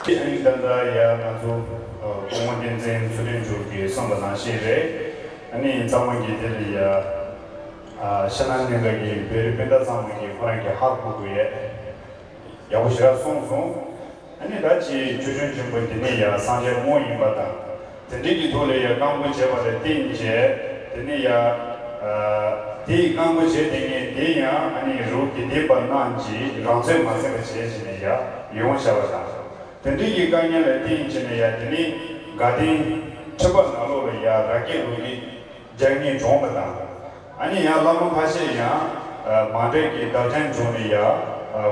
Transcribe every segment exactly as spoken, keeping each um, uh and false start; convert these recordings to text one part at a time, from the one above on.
ཨ་ནི་ད་ལྟ་ཡ་ང་ཚོ་སྐུ་ངོ་བསྟན་འཛིན་ཚུལ་ཁྲིམས་མཆོག་གིས་གསུངས་པ་ནང་བཞིན་རེད། ཨ་ནི་ཚང་མ་གིས་དེ་ལ་ཡ་ཤ་ནང་གནད་འགག་གི་བོད་རིགས་སྤུན་ཟླ་ཚང་མ་གིས་ཁོ་རང་གིས་ཧ་གོ་དགོས་ཡས་ཡག་པོ་ཞེ་དྲག་གསུངས་སོང་། ཨ་ནི་ད་ཅི་ཆོས་སྐྱོང་ཆེན་པོ་འདི་ནི་ཡ་སངས་རྒྱས་དངོས་ཡིན་པ་དང་། དེ་འདྲའི་གི་ཐོག་ལ་ཡ་བཀའ་མོལ་བྱས་པ་ལ་བརྟེན་བྱས། དེ་ནི་ཡ་དེའི་བཀའ་མོལ་བྱས་དེ་ངས་དེ་ཡང་ཨ་ནི་རུ་དགེ་ལྡན་པ་རྣམས་ཀྱིས་རང་ཚོད་མ་ཟིན་པ་བྱས་བྱས་ནས་ཡ་ཡོང་བྱ་བ་དང་། དེ་འདྲའི་གི་དཀའ་ངལ་ལ་བརྟེན་བྱས་ནས་ཡ་དེ་ནི་དགའ་ལྡན་ཁྲི་པ་ནང་ལོགས་ལ་ཡ་ར་སྐད་ལོ་རྒྱུས། རྒྱག་མཁན་བྱུང་བ་དང་། ཨ་ནི་ཡང་བླ་མ་ཁ་ཤས་ཡང་མ་འདྲེས་ཀྱི་བདག་ཅག་བྱུང་ནས་ཡང་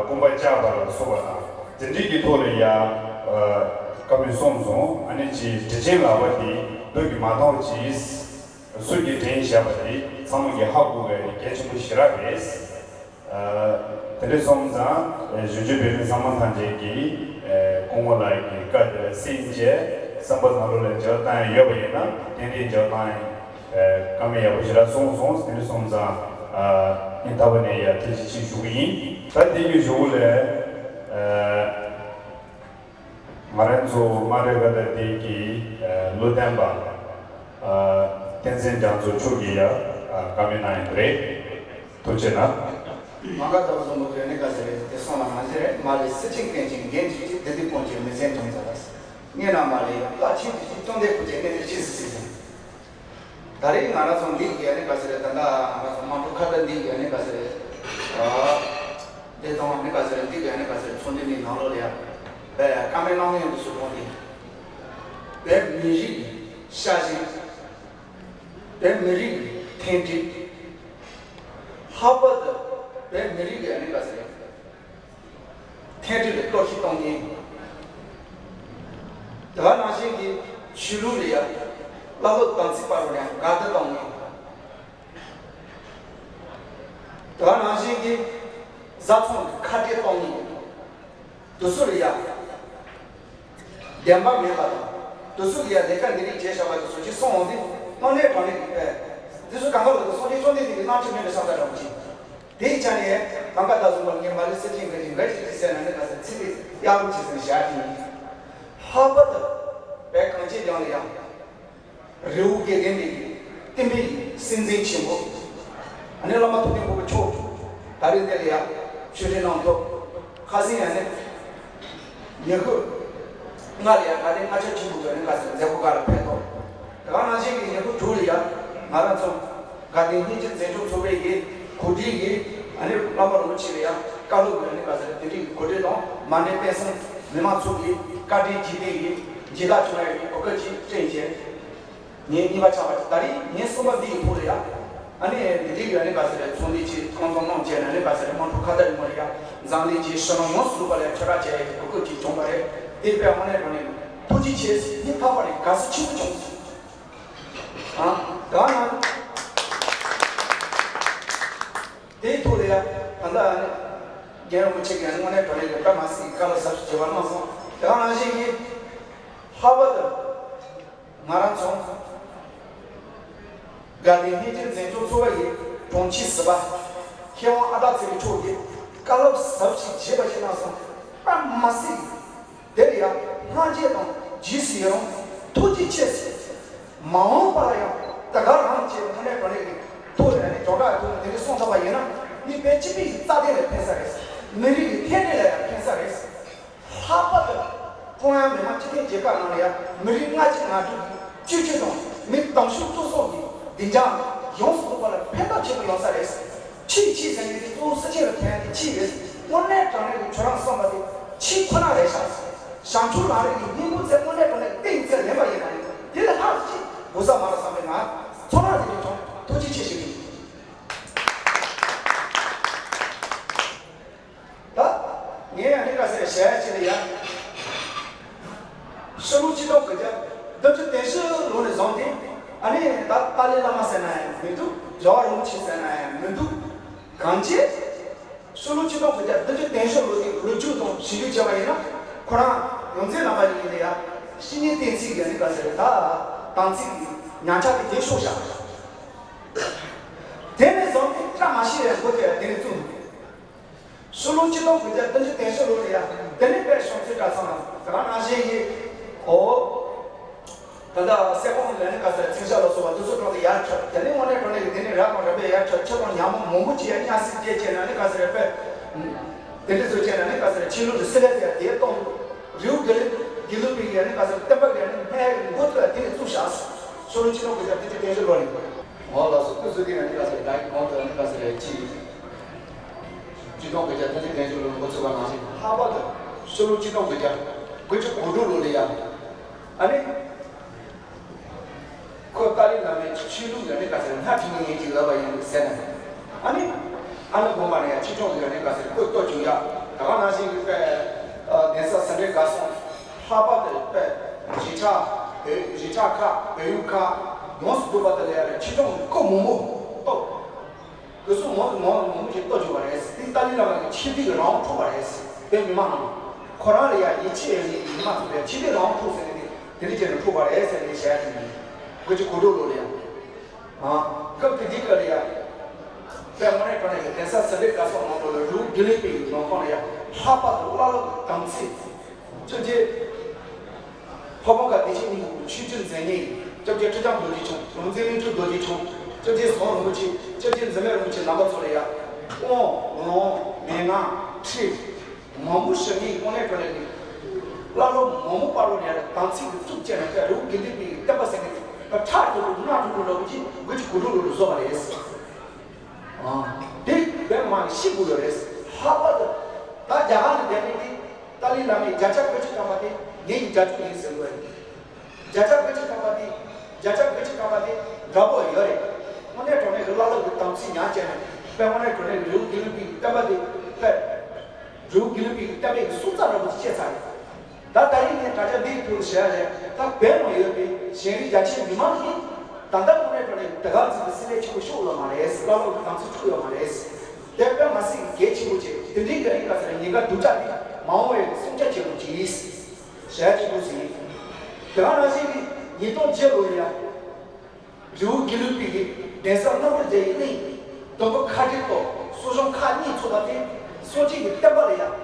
སྐོམ་པ་བཅག་པ་ལ་སོགས་པ་དང་། དེ་འདྲའི་གི་ཐོག་ལ་ཡང་བཀའ་མོལ་གསུངས་སོང་། ཨ་ནི་ཅིག་དྲིན་ཆེན་ལགས་པ་དེ་བོད་ཀྱི་མ་དོན་ཅིག་སུ་གིས་དྲན་བཞག་པ་དེ་ཚང་མ་གིས་ཧ་གོ་དགོས་པའི་གལ་ཆེན་པོ་ཞེ་དྲག་རེད། དེ་འདྲ་སོང་ཙང་གཞོན་སྐྱེས་བོད་མི་ཚང་མ་ཐམས་ཅད་ཀྱིས་སྐུ་ངོ་ལགས་ཀྱི་བཀའ་དེ་ལ་གསན་བྱས་བསམ་པ་ནང་ལོགས་ལ་འཇལ་བཏང་ཡོད་པ་ཡིན་ན་ཏན་ཏན་འཇལ་བཏང་ཡིན། བཀའ་མོལ་ཡག་པོ་ཞེ་དྲག་གསུངས་སོང་། དེ་འདྲ་སོང་ཙང་ཨ་ནི་ད་བར་ནས་ཡ་ཐུགས་རྗེ་ཆེ་ཞུ་གི་ཡིན། ད་དེ་གི་གཞུག་ལ་ང་རང་ཚོ་མངའ་རིས་ཁ་བརྡ་སྡེ་གི་བློ་ལྡན་པ་བསྟན་འཛིན་རྒྱ་མཚོ་མཆོག་གིས་ཡ་བཀའ་མོལ་གནང་ཡོད་པ་རེད། ཐུགས་རྗེ་གནང་། མ་ག་དག་བཟུང་བ་གི་ནི་ག་ཟེར་རེད། དེ་སོང་ལ་མ་ཟེར་རེད། མ་རེད་སི་ཆིང་ཀན་ཆིང་འགན་ཅིག་ཅིག་དེ་དུས་ཀོང་ཅིག་མི་ཟན་ཐོང་ཟེར་ར། ངས་ན་མ་རེད་བླ་ཆེན་དུ་ཅིག་སྟོན་དེ་ཁུ་ཅེ་གནས་དེ་ཅི་ཟེར་ཟེར་ཟེར། ད་རེས་ང་རང་ཚོ་འདི་གི་ནི་ག་ཟེར་རེད། ད་ལྟ་ང་རང་ཚོ་དམངས་ཁྲོད་ཁ་བརྡ་འདི་གི་ནི་ག་ཟེར་རེད། ཨ་དེ་དང་ནི་ག་ཟེར་རེད། འདི་གི་ནི་ག་ཟེར་རེད། ཚོགས་འདུ་འདི་ནང་ལོགས་ལ་ཡ་བས་བཀའ་མོལ་གནང་མཁན་འདི་སུ་དགོངས་ཏེ་བས་མི་རིགས་ཤ་ཞེན། བོད་མི་རིགས་མཐུན་སྒྲིལ། ལྷག་པར་དུ་བོད་མི་རིགས་ཀྱི་ཨ་ནི་ག་ཟེར་མཐུན་སྒྲིལ་ལ་གཏོར་བཤིག་གཏོང་མཁན། དེ་ག་ནང་བཞིན་གྱི་ཆོས་ལུགས་ལ་ཡ་བླ་སློབ་དམ་ཚིག་པ་རུ་ཡང་འགལ་ཟླ་གཏོང་མཁན། དེ་ག་ནང་བཞིན་གྱི་བཟའ་ཚང་གི་ཁ་བྲལ་གཏོང་མཁན། དེ་ཚོ་ལ་ཡ་བདེན་པ་མེད་པ་དང་། དེ་ཚོ་ལ་ཡ་ལས་ཀ་འདི་རིགས་བྱས་བཞག་པ་དེ་ཚོ་ཅིག་སོང་འོང་དུས་དངོས་གནས་དྲང་གནས་ཀྱི་དཔེ། འདི་ཚོ་གང་ག་ལོ་དང་སངས་རྒྱས་བཅོམ་ལྡན་འདས་ཀྱི་གནང་ཆེན་མེད་པའི་ས་ས་འདྲ་བོ་ཅིག་དེའི་ཆ་ནས་གང་ག་ད་གཟུགས་པོ་ངས་མ་ལུས་སེ་ཁྲིད་འགའ་ཞིག་འགའ་ཞིག་ཅིག་ཟེར་ན་ནི་ག་ས་ཚིག་དེ་གཡར་རོགས་ཅིག་ཟེར་ནས་བཞག་གི་ཡིན། ལྷག་པར་དུ་བོད་གངས་ཅན་ལྗོངས་ལ་ཡ། རི་བོ་དགེ་ལྡན་པའི་བསྟན་པའི་སྲིད་འཛིན་ཆེན་པོ། ཨ་ནི་བླ་མ་ཐུབ་བསྟན་ཕུར་བུ་མཆོག་ད་རེས་འདི་ལ་ཡ་ཆོས་འབྲེལ་གནང་ཐོག་ཁ་སང་ཡ་ནི་ཉི་ཤུ་ལྔ་ལ་ཡ་དགའ་ལྡན་ལྔ་ཆ་ཆེན་པོ་གི་ནི་ག་ས་མཛད་སྒོ་ག་ལ་ཕེབས་ཐོག་དེ་ག་ནང་བཞིན་གྱི་ཉི་ཤུ་དྲུག་ལ་ཡ་ང་རང་ཚོ་དགའ་ལྡན་སྙིང་རྗེ་འཛིན་སྐྱོང་ཚོགས་པའི་གི་གོ་སྒྲིག་གིས་ཨ་ནི་བླ་མ་རིན་པོ་ཆེ་ལ་ཡ་བཀའ་སློབ་གི་ནི་ག་ས་དེ་འདྲའི་གོ་སྒྲིག་དང་མ་ཎི་དཔལ་གསུམ་མི་མང་ཚོགས་ཀྱི་བཀའ་དྲིན་རྗེས་དྲན་གྱི་མཇལ་དར་བྱུང་བའི་གོ་སྐབས་ཅིག་བསྐྲུན་བྱས། ཉིན་གཉིས་པ་ཆགས་པ་ད་རེས་ཉིན་གསུམ་པ་འདི་ཡི་ཐོག་ལ་ཡ། ཨ་ནི་འདི་འདྲའི་ཡ་ནི་ག་ཟེར་རེད། ཚོགས་འདུ་ཅིག་ཁོང་ཚོ་གནང་བྱས་ན་ནི་ག་ཟེར་རེད། དམངས་ཁྲོད་ཁ་བརྡ་ཡི་ངོ་ལ་ཡ་འཛམ་གླིང་གི་ཕྱི་ནང་ཡོངས་སུ་རྫོགས་པ་ལ་ཡ་ཁྱབ་བསྒྲགས་བྱས་ཡ་གི་གོ་སྐབས་ཅིག་བྱུང་བ་རེད། དེ་དཔེ་དངོས་གནས་དྲང་གནས་ཐུགས་རྗེ་ཆེ། སྙིང་ཐག་པ་ནས་དགའ་བསུ་ཆེན་པོ་བྱུང་སོང་། ཨ་ད་ང་དེའི་ཐོག་ལ་ཡ་ད་ལྟ་ཨ་ནི་རྒན་རིན་པོ་ཆེ་གིས་དངོས་གནས་དྲང་གནས་ཀྱི་དཔེ་མ་སྲིད་ཀྱི་བཀའ་སློབ་ཟབ་ཞུ་བ་གནང་སོང་། དེ་ག་ནང་བཞིན་གྱི་ལྷག་པར་དུ། ང་རང་ཚོ་དགའ་ལྡན་སྙིང་རྗེ་འཛིན་སྐྱོང་ཚོགས་པ་ཡི་དྲུང་ཆེ་ཟུར་པ་མཁས་དབང་ཨ་སྟག་ཚེ་རིང་མཆོག་གིས་བཀའ་སློབ་ཟབ་ཞིག་བྱས་པ་ཞིག་གནང་སོང་། དཔེ་མ་སྲིད་དེར་ཡང་སྔ་རྗེས་དང་རྗེས་སུ་ཡི་རང་ཐུགས་རྗེ་ཆེ་ཟེར། མ་འོངས་པ་ལ་ཡང་ད་ག་རང་བྱས་དངོས་གནས་དྲང་གནས་ཀྱི་ཐུགས་ལ་ནི་སྦྱོང་བརྡར་ཐུགས་ལ་འདི་འདྲ་གསུངས་ཐུབ་པ་ཡིན་ན་ནི་བོད་སྤྱི་པའི་རྩ་དོན་ལ་ཕན་ས་རེད། མི་རིགས་ཀྱི་མཐུན་སྒྲིལ་ལ་ཡང་ཕན་ས་རེད། ལྷག་པར་དུ་ཀྲུང་དབྱང་མི་དམངས་སྤྱི་མཐུན་རྒྱལ་ཁབ་ནང་ལ་ཡང་མི་རིགས་ལྔ་གཅིག་ང་དྲུག་གི་སྤྱི་སྤྱོད་དང་མི་དང་ཤོག་གཙོ་སོགས་ཀྱི་བདེ་འཇགས་ཡོངས་སུ་རྫོགས་པ་ལ་ཕན་ཐོགས་ཆེན་པོ་ཡོང་ས་རེད། ཆེས་ཆེས་ཟེར་ནས་དེ་གཙོ་བོ་སྲིད་ཆེན་ལ་ཕན་ཡ་དེ་ཆེས་རེད། དངོས་གནས་དྲང་གནས་ཀྱི་ཁྱོད་རང་གསུངས་པ་དེ་ཆེས་ཁོ་ན་རེད་ཤག་བྱང་ཆུབ་ལམ་རིམ་གྱི་སྙིང་པོ་ཚེ་དངོས་གནས་དྲང་གནས་གཏིང་ཚེ་ལེན་པ་ཡིན་ན་དེ་ལས་ལྷག་ཅིག་དགོས་ས་མ་རེད་བསམ་པའི་ང་ཚོར་སྣང་དེ་འདྲ་བྱུང་། ཐུགས་རྗེ་ཆེ་ཞུ་གི་ཡིན། ད་ངས་ཨ་ནི་ག་ཟེར་བཤད་ཡ་ཅིག་ལ་ཡ། ཕྱི་ལོ་ཆིག་སྟོང་དགུ་བརྒྱ་བདུན་ཅུ་དོན་བཞི་ལོ་ནས་བཟུང་སྟེ་ཨ་ནི་ད་ཏཱ་ལའི་བླ་མ་ཟེར་ན་ཡང་མི་འདུག་རྒྱལ་བ་རིན་པོ་ཆེ་ཟེར་ན་ཡང་མི་འདུག་གང་ཅི། ཕྱི་ལོ་ཆིག་སྟོང་དགུ་བརྒྱ་བདུན་ཅུ་དོན་བཞི་ལོ་དེ་ལོ་རྒྱུས་དང་ཞིབ་འཇུག་བྱས་པ་ཡིན་ན་ཁོ་རང་ཡོངས་འཛིན་རྣམ་པ་ཡིན་ལ་ཡ། བཤེས་གཉེན་བསྟེན་ཚིག་གི་ཨ་ནི་ག་ཟེར་ད་དམ་ཚིག་གི་ཉམས་ཆག་དེ་དེ་ཤོར་བཞག་དེ་ནས་བཟུང་སྟེ་བཀྲ་མ་ཤིས་པའི་མགོ་དེ་དེ་ནས་བཙུགས་འདུག་ཕྱི་ལོ་ཆིག་སྟོང་དགུ་བརྒྱ་བདུན་ཅུ་དོན་བཞི་ལོ་ལ་ཡ། དེ་ནས་དཔེ་བྱང་ཆུབ་གྲྭ་ཚང་ལ་དེ་ག་ནང་བཞིན་གྱི། ཨོ། ད་ལྟ་སེ་ཀོང་ལ་ནི་ག་ཟེར། ཚིག་ཤ་ལ་སོགས་པ་འདི་ཚོ་གྲོང་དུ་ཡར་ཁྱབ། དེ་ནས་དངོས་གནས་དྲང་གནས་ཀྱི་དེ་ནས་རབ་དང་རིམ་པས་ཡར་ཁྱབ། ཁྱེད་རང་ཉམས་མོངས་མང་པོ་ཅིག་ཡར་གཉའ་ཤིང་སྐྱེས་བྱས་ན་ནི་ག་ཟེར་དཔེ། དེ་འདྲ་ཚོ་བྱས་ན་ནི་ག་ཟེར། ཕྱི་ལོ་འདི་སི་ལེ་དེ་ཡར་དེ་གཏོང་། རི་བོ་དགེ་ལེགས་དགེ་ལུགས་པའི་ཡ་ནི་ག་ཟེར། བསྟན་པ་གི་ཡ་ནི་སྨད་འགོ་ཚུགས་ཡ་དེ་ནས་བཙུགས་བཞག། ཕྱི་ལོ་ཆིག་སྟོང་དགུ་བརྒྱ་བདུན་ཅུ་དོན་བཞི་ལོ་ནས། འོ་ལགས་སོ། སྐུ་གཟུགས་དེ་ཡ་ནི་ག་ཟེར། ད་གི་གོང་དུ་ཡ་ནི་ག་ཟེར་ཅི། ཆིག་སྟོང་དགུ་བརྒྱ་བདུན་ཅུ་དོན་བཞི་ལོ་ནས་འགོ་ཚུགས་པ་ནང་བཞིན། ལྷག་པར་དུ་ཕྱི་ལོ་ཆིག་སྟོང་དགུ་བརྒྱ་དགུ་བཅུ་གོ་དྲུག་ལོ་ལ་ཡ། ཨ་ནི། ཁོས་ཏཱ་ལའི་བླ་མའི་ཆོས་ལུགས་ཡ་ནི་ག་ཟེར། སྣ་ཁྲིད་མཁན་ཅིག་ལབ་པ་ཡིན་ཟེར་ནས། ཨ་ནི། ཨ་ནི་དགོངས་པ་ནས་ཡ་ཆོས་སྐྱོང་གི་ཡ་ནི་ག་ཟེར། ཁོས་གཏོར་བཅུག་ཡ། ད་ག་ནང་བཞིན་གྱི་དཔེ། གདན་ས་ཟུང་འབྲེལ་དགའ་གསུམ། ལྷག་པར་དུ་དཔེ། རི་བྲག་བོད། རི་བྲག་ཁག་བོད་ཡུལ་ཁག་ཡོངས་སུ་རྫོགས་པ་དེ་ལ་ཡ་ནི་ཆོས་སྐྱོང་གི་སྐུ་མང་པོ་གཏོར། དེ་ཚོ་མང་དུ་མང་དུ་མང་པོ་ཞིག་གཏོར་བཅུག་པ་རེད། དེ་ཏཱ་ལའི་བླ་མ་གི་ཆེ་མཐོང་གི་རང་དབང་འཕྲོག་པ་རེད། བོད་མི་མང་རྣམས་ཁོ་རང་ལ་ཡང་ཡིད་ཆེས་ཡོད་མཁན་གྱི་མི་མང་ཚོ་བས་ཆེ་མཐོང་རང་དབང་འཕྲོག་ཟེར་ནས་དེ་འདྲ་བྱས་ནས་འཕྲོག་པ་རེད་ཟེར་ནས་བཤད་ཀྱི་ཡིན། དགུ་བཅུ་གོ་དྲུག་ལོ་ལ་ཡང་། ཨ། སྐབས་དེ་དུས་སྐབས་ལ་ཡང་། དཔེ་དངོས་གནས་དྲང་གནས་ཀྱི་གདན་ས་ཟུང་འབྲེལ་དགའ་གསུམ་ནང་དུ་ལ་རི་བོ་དགེ་ལུགས་པའི་ནང་ཁོངས་ལ་ཡང་ལྷག་པར་དུ་བླ་སློབ་ཀྱི་དམ་ཚིག་སྤྱི་རྗེ་ཕ་བོང་ཁ་བདེ་ཆེན་སྙིང་པོ་ཆོས་སྤྱི་མཛད་མཁན་ཡིན། སྐྱབས་རྗེ་ཁྲི་བྱང་རྡོ་རྗེ་འཆང་། རིག་འཛིན་གླིང་སྤྲུལ་རྡོ་རྗེ་འཆང་། སྐྱབས་རྗེ་ཟམ་གདོང་རིན་པོ་ཆེ། སྐྱབས་རྗེ་འཛམ་གླིང་རིན་པོ་ཆེ་རྣམ་པ་ཚོ་ལ་ཡང་དབང་ལུང་མན་ངག་ཁྲིད་མང་པོ་ཞུ་མཁན་ཡིན། དངོས་གནས་དྲང་གནས་ཀྱི་བླ་སློབ་མང་པོ་བར་ལ་ཡང་དམ་ཚིག་གི་གཙུག་བཅད་ནས་ད་རི་བོ་དགེ་ལྡན་པའི་བསྟན་པ་ཟེར་མཁན་དེ་ཁྲག་དྲག་པོ་སྣ་དྲག་པོ་འདྲ་པོ་ཅིག་དགུ་བཅུ་གོ་དྲུག་ལོ་ལ་བཟོས་པ་རེད། ཨ། དེ་བོད་མི་མང་གིས་ཤེས་དགོས་པ་རེད། ལྷག་པར་དུ་ད་རྒྱ་གར་ནས་བསྡད་མཁན་དེ་ཏཱ་ལའི་བླ་མའི་བརྒྱ་ཆ་དགུ་བཅུ་ཐམ་པ་དེ་ངེད་ཀྱི་རྒྱབ་སྐྱོར་ཡིན་ཟེར་གྱི་ཡོད་རེད། བརྒྱ་ཆ་དགུ་བཅུ་ཐམ་པ་དེ། བརྒྱ་ཆ་དགུ་བཅུ་ཐམ་པ་དེ་དགའ་པོ་ཡོད་རེད། དངོས་གནས་དྲང་གནས་ཀྱི་བླ་སློབ་ཀྱི་དམ་ཚིག་ཉག་བཅད་ནས་དཔེ་དངོས་གནས་དྲང་གནས་ཀྱི་རི་བོ་དགེ་ལུགས་པའི་བསྟན་པ་དེ་དཔེ། རི་བོ་དགེ་ལུགས་པའི་བསྟན་པའི་སྲོག་རྩ་འདྲ་པོ་ཅིག་བྱས་ཚར་རེད། ད་ད་རིང་ངས་དྲ་རྒྱ་འདིའི་ཐོག་ལ་བཤད་ཡ་ལས་ད་བོད་ནང་ཡོད་པའི་གཞན་རིགས་རྒྱ་ཆེའི་མི་མང་གིས་ད་ལྟ་དངོས་གནས་དྲང་གནས་ཀྱི་དེ་ག་ཙམ་གྱི་སྲིད་ལས་ཆེན་པོ་ཤོར་ཡོད་མ་རེད། བླ་སློབ་ཀྱི་དམ་ཚིག་འཁྲུགས་ཡོད་མ་རེད། དེ་དཔེ་མ་སྲིད་ཀྱི་གལ་ཆེན་པོ་བྱས། དེ་འདྲའི་ག་རེ་ག་ཟེར་ཉེན་ཁ་སྡུག་ཅག་དེ་མ་འོངས་པའི་སྲུང་སྐྱོབ་བྱེད་དགོས་ཀྱི། ཞལ་གཅིག་པུ་ཟིན། དེ་ག་ནང་བཞིན་གྱི་ཉིས་སྟོང་བརྒྱད་ལོ་ལ་ཡང་རི་བོ་དགེ་ལུགས་པའི་གདན་ས་རྣམ་པར་རྒྱལ་བའི་གླིང་། དུམ་བུ་ཁ་བྲལ་ཐོག་གསོ་སྦྱོང་ཁག་གཉིས་ཚུགས་པ་དེ་སངས་རྒྱས་ཀྱི་བསྟན་པ་ལ་ཡང་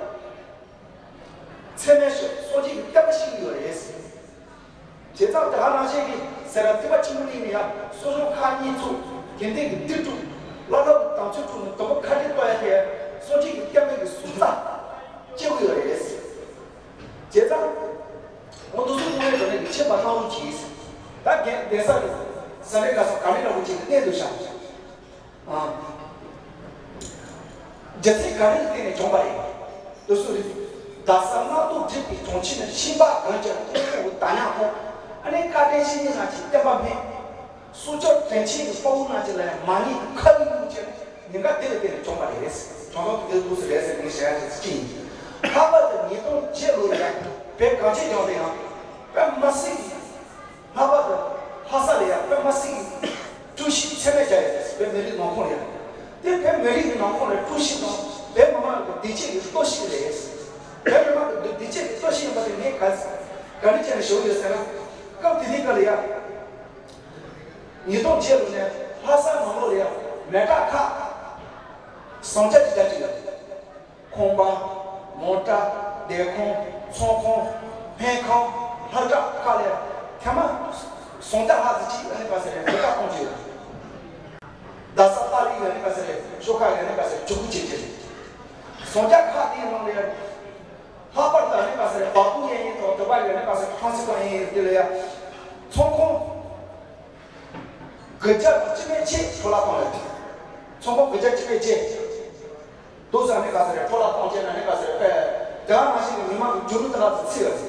མཚན་སྨད་ཞིག་སངས་རྒྱས་ཀྱི་བསྟན་པ་བཤིག་གི་ཡོད་རེད། བྱས་ཙང་དེ་ག་ནང་བཞིན་གྱི་སེ་ར་ཐེག་པ་ཆེན་པོའི་གླིང་ནས་ཡང་གསོ་སྦྱོང་ཁག་གཉིས་ཚུགས། དགེ་འདུན་གྱི་སྡེ་དཀྲུགས། བླ་སློབ་ཀྱི་དམ་ཚིག་དཀྲུགས་ནས་དུམ་བུ་ཁ་བྲལ་གཏོང་ཡ་དེ་སངས་རྒྱས་ཀྱི་བསྟན་པའི་གི་སྲོག་རྩ་བཅད་ཀྱི་ཡོད་རེད། བྱས་ཙང་། འོ་འདུག་སེ་དངོས་གནས་དྲང་གནས་ཀྱི་ཆད་པ་གནང་རོགས་གྱིས། ད་རྒན་གདན་ས་གི་ཟུང་འབྲེལ་དགའ་གསུམ་ག་རེ་འདྲ་པོ་ཅིག་གི་གནས་འདུག་ཤག་ཨ། རྒྱུ་མཚན་ག་རེ་ལ་བརྟེན་ནས་བྱུང་བ་རེད། འདུག་སེ་རེད། རྡ་ས་སྣ་ཐོག་སྒྲིབ་པའི་གྲོང་ཁྱེར་ན། ཤིང་པ་གངས་ཀྱི་ཀླུང་དུ་བདག་ཉིད་ཕོངས། ཨ་ནི་བཀའ་དྲིན་ཆེ་ཉིད་རྣམས་ཀྱིས་བསྟན་པ་སྨད། སྲོག་སྐྱོབ་དྲིན་ཆེན་གྱི་དཔའ་བོ་རྣམས་ཀྱིས་ལ་ཡང་མ་ཉེས་ཁ་ལུད་བླུགས་བྱས་ནས་ཉེན་ཁ་དེ་ལ་བརྟེན་ནས་བྱུང་བ་རེད། བྱུང་སྟངས་དེ་འདུག་སེ་རེད་ཟེར་ངས་བཤད་ཡ་དེ་གཅིག་ཡིན། ལྷག་པར་དུ་ཉིས་སྟོང་བརྒྱད་ལོ་ལ་ཡང་བོད་གངས་ཅན་ལྗོངས་དེ་ཡང་དཔེ་མ་སྲིད་ཀྱི། ལྷག་པར་དུ་ལྷ་ས་ལ་ཡང་དཔེ་མ་སྲིད་ཀྱི་དཀྲུག་ཤིང་ཚད་མེད་བྱས་ཡོད་རེད། བོད་མི་རིགས་ནང་ཁོངས་ལ་ཡང་། དེ་བོད་མི་རིགས་ཀྱི་ནང་ཁོངས་ལ་དཀྲུག་ཤིང་དང་བོད་མི་མང་གི་བདེ་སྐྱིད་ཀྱི་གཏོར་བཤིག་རེད། བོད་མི་མང་གི་བདེ་སྐྱིད་ཀྱི་གཏོར་བཤིག་ཡིན་པ་དེ་ངས་ག་ག་རེ་བྱས་ནས་ཞུ་གི་ཡོད་ཟེར་ན། སྐབས་དེ་དུས་སྐབས་ལ་ཡང་། ཉིས་སྟོང་བརྒྱད་ལོ་ནས་ལྷ་ས་ནང་ལོགས་ལ་ཡང་མེ་སྟག་ཁག་ཟངས་ལྕགས་ཀྱི་རྒྱ་ཅིག་ཡོད། ཁང་པ། མོ་ཊ། སྡོད་ཁང་། ཚོང་ཁང་། སྨན་ཁང་། ལྷ་བྲག་ཁག་ལ་ཐེངས་མ་ཟངས་ལྕགས་ལྷ་ཟེར་གཅིག་ཨ་ནི་ག་ཟེར་རེད། མེ་སྟག་གཏོང་རྒྱུ་ཡོད། རྡ་ས་ཏཱ་ལའི་ཨ་ནི་ག་ཟེར་རེད། ཤོག་ཁག་ཨ་ནི་ག་ཟེར་རེད། ཇུས་འགོད་བྱེད་རྒྱུ་རེད། ཟངས་ལྕགས་ཁག་དེའི་ནང་ལ་ཡང་། ལྷག་པར་དུ་ཨ་ནི་ག་ཟེར་རེད། བ་སྤུ་གཡས་གཡོན་དང་དུ་བ་ཡི་ཨ་ནི་ག་ཟེར་ཁང་སིལ་བ་གཡས་གཡོན་དེ་ལ་ཡང་། ཚོང་ཁང་། དགུ་བརྒྱ་གཅིག་མེད་ཆེད་འཕྲོ་བརླག་བཏང་ཡོད། ཚོང་ཁང་དགུ་བརྒྱ་གཅིག་མེད་ཆེད། དུ་ས་ནས་ག་ཟེར་རེད། འཕྲོ་བརླག་གཏོང་བྱས་ན་ནི་ག་ཟེར་རེད། དཔེ་དེ་ག་ནང་བཞིན་གྱི་མི་མང་གི་རྒྱུ་ནོར་དེ་ལ་ཚིག་ཡོད།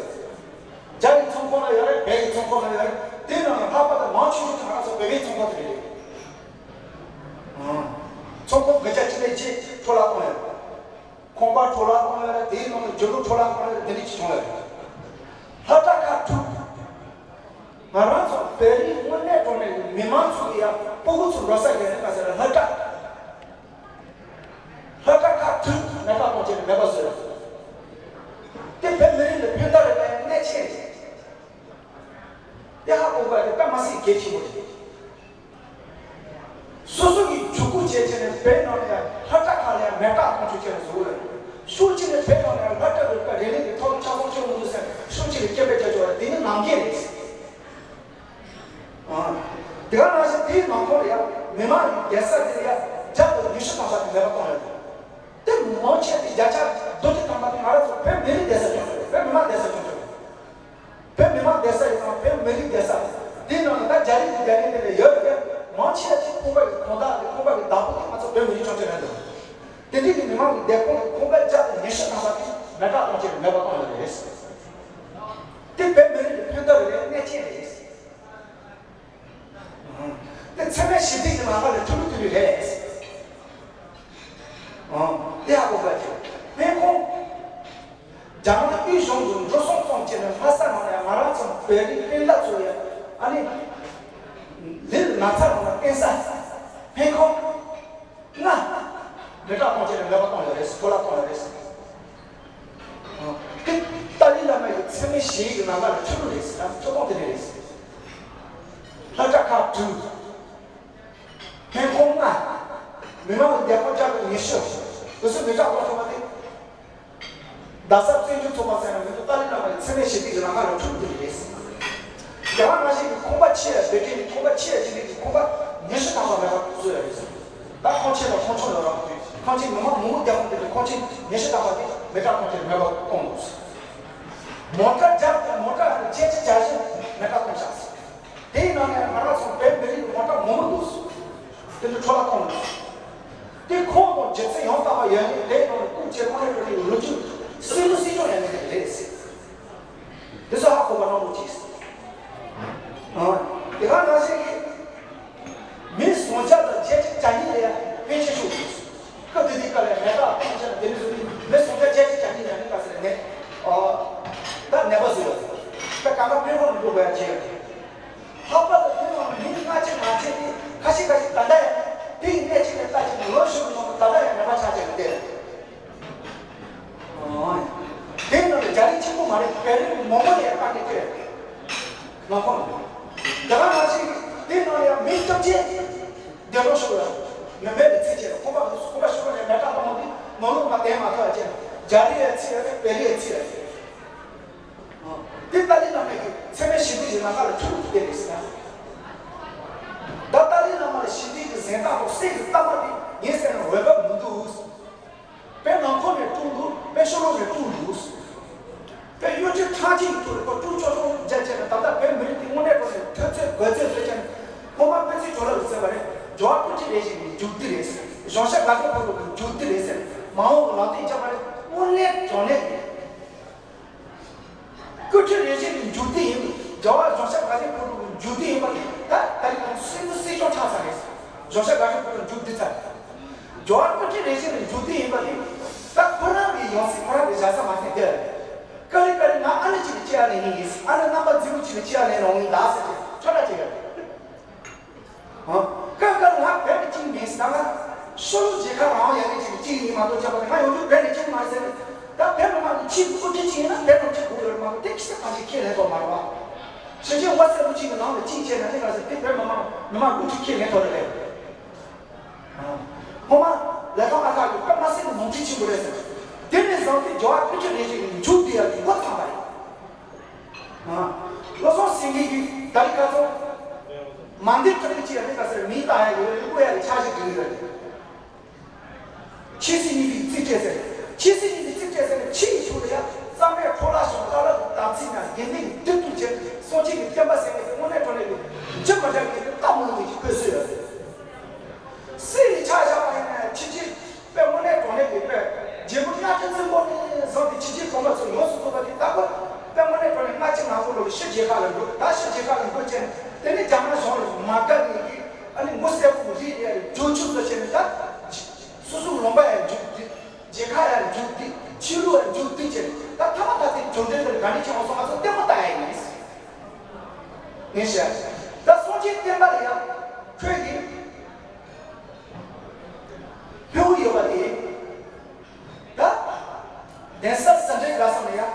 རྒྱ་ཡི་ཚོང་ཁང་ལ་ཡོད་རེད། བལ་ཡི་ཚོང་ཁང་ལ་ཡོད་རེད། དེ་ནང་ནས་ལྷག་པར་དུ་མང་ཆེ་ཤོས་དེ་ང་རང་ཚོ་བོད་པའི་ཚོང་ཁང་དེ་རེད། ཚོང་ཁང་དགུ་བརྒྱ་གཅིག་མེད་ཆེད་འཕྲོ་བརླག་གཏོང་ཡོད། ཁང་པ་འཕྲོ་བརླག་གཏོང་ཡོད་རེད། དེའི་ནང་ནས་རྒྱུ་ནོར་འཕྲོ་བརླག་གཏོང་ཡོད་རེད། དེ་འདྲ་ཅིག་བྱུང་ཡོད་རེད། ལྷ་བྲག་ཁག་དྲུག་ང་རང་ཚོ་བོད་རིགས་དངོས་གནས་དྲང་གནས་ཀྱི་མི་མང་ཚོ་གི་ཡ་སྤུ་གུ་ཚོ་འགྲོ་ས་ཡོད་ནི་ག་ཟེར་ན་ལྷ་བྲག་ལྷ་བྲག་ཁག་དྲུག་མེ་སྟག་གཏོང་བྱས་ནས་མེད་པ་བཟོས། དེ་བོད་མི་རིགས་ལ་ཕན་ཐོགས་རེད་པས་གནད་ཆེ་རེད། དེ་ཧ་གོ་དགོས་པ་དེ་དཔེ་མ་སྲིད་གལ་ཆེན་པོ་རེད། སོ་སོ་གིས་ཇུས་འགོད་བྱས་བྱས་ནས་བོད་ནང་ལ་ཡང་ལྷ་བྲག་ཁག་ལ་ཡང་མེ་སྟག་གཏོང་བྱེད་ཀྱི་རེད་བཟོ་གི་རེད། ནང་འགལ་རེད། ཨ། དེ་ག་ནང་བཞིན་དེའི་ནང་ཁོངས་ལ་ཡང་མི་མང་གི་བསྡད་ས་དེ་ལ་ཡང་བརྒྱ་དང་ཉི་ཤུ་ཐམ་པ་དེ་མེད་པ་གཏོང་ཡོད་རེད། དེ་མང་ཆེ་དེ་བརྒྱ་ཆ་བདུན་ཅུ་ཐམ་པ་དེ་ང་རང་ཚོ་བོད་མི་རིགས་བསྡད་ས་ཆུང་ཆུང་རེད། བོད་མི་མང་བསྡད་ས་ཆུང་ཆུང་རེད། བོད་མི་མང་བསྡད་ས་ཡིན་ཙང་བོད་མི་རིགས་བསྡད་ས་དེའི་ནང་ལ་ད་རྒྱ་རིགས་ཀྱི་རྒྱ་རིགས་དེ་ལ་ཡོད་རེད། མང་ཆེ་དེ་ཁང་པ་གི་ཁང་བདག་དེ་ཁང་པ་གི་བདག་པོ་དེ་ང་ཚོ་བོད་མི་རིགས་ཆུང་ཆུང་རེད་འདུག་དེ་འདྲའི་གི་མི་མང་གི་བསྡད་ཁང་གི་ཁང་པ་བརྒྱ་དང་ཉི་ཤུ་ཐམ་པ་དེ་མེ་སྲེག་གཏོང་ཆེད་མེད་པ་གཏོང་ཡོད་རེད། དེ་བོད་མི་རིགས་ཀྱི་ཕན་ཐོགས་རེད། གནས་ཆེན་རེད། དེ་འཚེ་མེད་ཞི་བདེ་གི་ལམ་ཁ་ལ་ཐུག་ཐུབ་ཀྱི་རེད། དེ་ཧ་གོ་དགོས་ཀྱི། སྨན་ཁང་། རྒྱ་ནག་དབུས་གཞུང་གི་འགྲོ་སོང་གཏོང་བྱས་ནས་ལྷ་ས་ནང་ནས་ང་རང་ཚོ་བོད་རིགས་སྤུན་ཟླ་ཚོ་ཡ་ཨ་ནི་ལས་ན་ཚ་ནང་ལ་བརྟེན་ས་སྨན་ཁང་ལྔ་མེ་སྲེག་གཏོང་བྱས་ནས་མེད་པ་བཏང་ཡོད་རེད། འཕྲོ་བརླག་བཏང་ཡོད་རེད། དེ་ཏཱ་ལའི་བླ་མ་ཡི་མཚན་སྨད་ཞི་བའི་ལམ་ཁ་ལ་ཐུག་རྒྱུ་རེད་ཟེར་ན་ཐུག་སྟངས་དེ་འདྲ་རེད། ལྷ་བྲག་ཁག་དྲུག་སྨན་ཁང་ལྔ། མི་མང་གི་བསྡད་ཁང་བརྒྱ་དང་ཉི་ཤུ། དེ་ཚོ་མེ་སྲེག་གཏོང་ཐུབ་པ་དེ། རྡ་ས་བཙན་བྱོལ་ཚོགས་པ་ཟེར་ན་མི་ཚོ་ཏཱ་ལའི་བླ་མ་ཡི་མཚན་སྨད་ཞི་བདེ་གི་ལམ་ཁ་ལ་ཐུག་རྒྱུ་རེད། རྒྱ་གར་ནང་བཞིན་གྱི་ཁང་པ་ཆེ་བ་བེ་ཀེ་ནི་ཁང་པ་ཆེ་བ་ཅིག་གི་ཁང་པ་ཉི་ཤུ་ཐམ་པ་མེད་པ་བཟོས་ཡོད་རེད། ད་ཁང་ཆེན་དང་ཁང་ཆུང་ཡོད་རེད། ཁང་ཆེན་མི་མང་མང་པོ་བསྡད་ཁང་དེ་ཚོའི་ཁང་ཆེན་ཉི་ཤུ་ཐམ་པ་དེ་མེ་སྲེག་གཏོང་ཆེད་མེད་པ་གཏོང་དགོས། མོ་ཊ་བརྒྱ་དང་མོ་ཊ་བརྒྱད་ཅུ་གྱ་བཞི་མེ་སྲེག་གཏོང་བཞག་དེའི་ནང་ནས་ང་རང་ཚོ་བོད་མི་རིགས་མོ་ཊ་མང་པོ་འདུག་དེ་ཚོ་འཕྲོ་བརླག་གཏོང་དགོས། དེ་ཁོངས་དང་སྒྱུ་རྩལ་ཡང་དག་པ་ཡོད་ནི་དེའི་ནང་ནས་སྐུ་མཁྱེན་དངོས་གནས་དྲང་གནས་ཀྱི་ལོ་རྒྱུས་སྲིད་བློན་སྲིད་སྐྱོང་ཡོད་ནི་དེ་རེད། དེ་ཚོ་ཧ་གོ་བ་གནང་རོགས་གྱིས། ཨ། དེ་ག་ནང་བཞིན་གྱི་མི་སུམ་བརྒྱ་དང་བརྒྱད་ཅུ་གྱ་གཉིས་ལ་ཡང་ཕན་ཆད་ཤོར་འདུག་སྐབས་དེ་དུས་སྐབས་ལ་རེ་ཁག་གཏོང་བྱས་ན་དེ་མི་བཟོ་ནི་མི་སུམ་བརྒྱ་བརྒྱད་ཅུ་གྱ་གཉིས་ཡང་ནི་ག་ཟེར་ནས། ཨ། ད་ནད་པ་བཟོས་ཡོད། ད་གང་ག་སྨན་ཁང་ལ་འགྲོ་དགོས་ཡ་བྱས་ཡོད། ལྷག་པར་དུ་དེ་ནང་མི་ལྔ་བཅུ་ང་བཅུ་དེ་ཁ་ཤས་ཁ་ཤས་ད་ལྟ་ཡང་དེ་ཡི་གནས་ཆེན་ནས་ལྟ་ཅིག་ལོ་ཤུལ་ནང་དུ་ད་ལྟ་ཡང་ནད་པ་ཆགས་ཀྱི་རེད། ཨོ། དེ་ནང་ལ་རྒྱ་རིགས་གཅིག་པུ་མ་རེད། བོད་རིགས་མང་པོ་ཡང་ལྟ་གི་སྟེ། ནང་ཁོངས་ནང་ཁོངས། དེ་ག་ནང་བཞིན་དེ་ནང་ཡང་མི་སྟོབས་ཆེ་བདེ་སྲུང་ཤོག་ལ་མི་མེད་པའི་ཚེ་ཆེ་ཁོ་པ་ཁོ་པ་ཤོག་ལ་མེད་པ་མང་པོ་འདི་ནང་ལོགས་མ་བསྟན་མ་ཐག་ཅེ་རྒྱ་རིགས་ཡང་ཚེ་ཡང་བོད་རིགས་ཡང་ཚེ་ཡང་། དེ་ཏཱ་ལའི་བླ་མའི་གི་འཚེ་མེད་ཞི་བདེ་ཡི་ལམ་ཁ་ལ་ཐུག་ཐུག་བསྡད་རེད་ཟེར་ན། ད་ཏཱ་ལའི་བླ་མ་ལ་ཞི་བདེ་གི་གཟེངས་རྟགས་དང་གསེར་གྱི་རྟགས་མ་དེ་ངས་ཟེར་ན་འོས་བབ་མི་འདུག་བོད་ནང་ཁུལ་ནས་བཀྲོངས་འདུག་བོད་ཕྱི་ལོགས་ནས་བཀྲོངས་འདུག་བོད་གཡུ་ཁྲི་ཁྲག་ཆེན་གྱི་ཐོག་ལ་བཀྲོངས་ཆོག་ཆོག་རྒྱ་ཆེ་ན་ད་ལྟ་བོད་མི་རིགས་དེ་དངོས་གནས་དྲང་གནས་ཐོས་ཚོད་དགོས་ཚོད་བཟོས་ཀྱང་། སྔོན་མ་དཔེ་ཚིག་ཇོ་ལགས་ཀྱིས་གསུངས་པ་རེད། རྒྱལ་བ་སྐུ་ཕྲེང་རིམ་བྱོན་གྱི་མཇུག་བསྡུ་རེད་ཟེར། གཞུང་ཞབས་དགའ་ལྡན་ཕོ་བྲང་གི་མཇུག་བསྡུ་རེད་ཟེར། མ་འོངས་ཀྱི་ལམ་སྟོན་བྱས་པ་རེད། དངོས་གནས་དྲང་གནས་ཀྱི། སྐུ་ཕྲེང་རིམ་བྱོན་གྱི་མཇུག་བསྡུ་ཡིན་པ། རྒྱལ་བ་གཞུང་ཞབས་དགའ་ལྡན་ཕོ་བྲང་གི་མཇུག་བསྡུ་ཡིན་པ་དེ་ད་ད་རེས་ཁོང་སྲིད་བློན་སྲིད་སྐྱོང་ཆགས་ཚར་རེད། གཞུང་ཞབས་དགའ་ལྡན་ཕོ་བྲང་མཇུག་བསྡུ་ཚར། རྒྱལ་བ་སྐུ་ཕྲེང་རིམ་བྱོན་གྱི་མཇུག་བསྡུ་ཡིན་པ་དེ་ད་ཁོ་རང་གི་ཡང་སྲིད་ཁོ་རང་གི་བཞག་ས་མ་ཐེན་དེ། ཀ་རི་ཀ་རི་ང་ཨ་ནེ་གཅིག་གི་ལྕེ་ཡ་ལེན་ཡིན། ཨ་ནེ་རྣམ་པ་རྫི་བོ་གཅིག་གི་ལྕེ་ཡ་ལེན་ཡོང་ཡིན་ད་ཟེར་ཏེ་ཁྲ་ཁྲ་བྱེད་ཡ། ཨ། སྐབས་འགར་ང་བོད་ནས་གཅིག་མིན་ཟེར་ན་ང་ཤོ་ལོ་མཇལ་ཁ་རང་ཡག་གི་གཅིག་གཅིག་ཡིན་མ་གཏོགས་ཁྱབ་པ་ང་ཡོང་རྒྱུ་བོད་ནས་གཅིག་མ་རེད་ཟེར་ནས། ད་བོད་མི་མང་གི་ཕྱི་དབུ་ཁྲིད་གཅིག་ཡིན་ན་བོད་ནང་གཅིག་དགོས་ཡོད་མ་གཏོགས་དེ་ཁྱི་སེ་གང་ཞིག་ཁས་ལེན་ཐོག་མ་རེད་བ། ཕྱི་རྒྱལ་ཝ་ཚེ་ལུ་གཅིག་གི་ནང་ལ་གཅིག་བྱས་ན་དེ་ག་ཟེར་དེ་བོད་མི་མང་མི་མང་དབུ་ཁྲིད་ཁས་ལེན་ཐོག་རེད་པས། ཨ། སྔོན་མ་ལས་ཁང་ཨ་ཁ་གི་དཔེ་མ་སྲིད་ནི་ནོར་འཁྲུལ་ཆེན་པོ་རེད་ཟེར། དེ་ནས་བཟུང་སྟེ་རྒྱལ་བ་སྐུ་ཕྲེང་རིམ་བྱོན་གྱི་མཇུག་བསྡུ་ཡག་གི་འགོ་ཚང་བ་རེད། ཨ། བློ་བཟང་སེང་གེ་གིས་ད་རེས་ཁ་སང་མ་འདི་ཁྲི་ཁྲི་ཅི་ཡ་ནི་ཁ་སེར་མིང་བཏགས་ཡ་ཡོད་རེད། བླུག་ཡ་གི་འཆར་གཞི་བསྒྲིགས་ཡོད་རེད། ཆོས་སྲིད་གཉིས་ཀྱི་རྩིས་སྤྲད་ཟེར། ཆོས་སྲིད་གཉིས་ཀྱི་རྩིས་སྤྲད་ཟེར་ནས་ཕྱི་ཡི་ཕྱོགས་ལ་ཡ་གཙང་མའི་འཕྲོ་བརླག་བྱུང་། བཀའ་སློབ་ཀྱི་དམ་ཚིག་ན་དགེ་འདུན་གྱི་སྡིག་ཏོ་བྱས། སངས་རྒྱས་ཀྱི་བསྟན་པ་ཟེར་མཁན་དེ་དངོས་གནས་དྲང་གནས་ཀྱི་རྒྱུ་མ་འདྲ་མཁན་གྱི་རྟ་མོ་ལུག་མཁན་གྱི་ཁོས་བཟོས་ཡོད་རེད། སྲིད་ནས་ཆ་བཞག་པ་ཡིན་ན་ཕྱི་རྒྱལ་དཔེ་དངོས་གནས་དྲང་གནས་ཀྱི་དཔེ་རྒྱལ་པོ་གཉའ་ཁྲི་བཙན་པོ་ནས་བཟུང་སྟེ་ཕྱི་རྒྱལ་གོང་མ་ཚོ་ཡོངས་སུ་རྫོགས་པ་དེ་ད་ཁོ་དཔེ་དངོས་གནས་དྲང་གནས་སྔ་ཕྱི་ནང་ཁུལ་ལོག་ཕྱི་རྒྱལ་ཁག་ལ་འགྲོ། ད་ཕྱི་རྒྱལ་ཁག་ལ་འགྲོ་བྱས་ནས་དེ་ནས་རྒྱ་ནག་གཞུང་ལ་མ་དགའ་ནས་ཀྱི་ཨ་ནི་ངོ་གསལ་པོ་རིག་ཡ་རེ་བྱོས་ཆུབ་ལ་བྱས་ནས་ད་སོ་སོ་ལུང་པ་ཡང་མཇུག་བསྡུས། རྒྱལ་ཁ་ཡང་མཇུག་བསྡུས། ཆོས་ལུགས་ཡང་མཇུག་བསྡུས་བྱས་ནས་ད་ཐ་མ་ད་ལྟའི་བཅོམ་ལྡན་འདས་ལ་དགའ་ནས་ཁྱེད་ཚོ་ང་ཚོ་ལྟད་མོ་ལྟ་ཡ་ཡིན། ངས་བཤད། ད་སངས་རྒྱས་བསྟན་པ་ལ་ཡང་ཁྱོད་ཀྱིས་ཕན་ཡོན་ཡོད་པ་དེ། ད་གདན་ས་ཟི་ལིང་ག་སོང་ན་ཡང་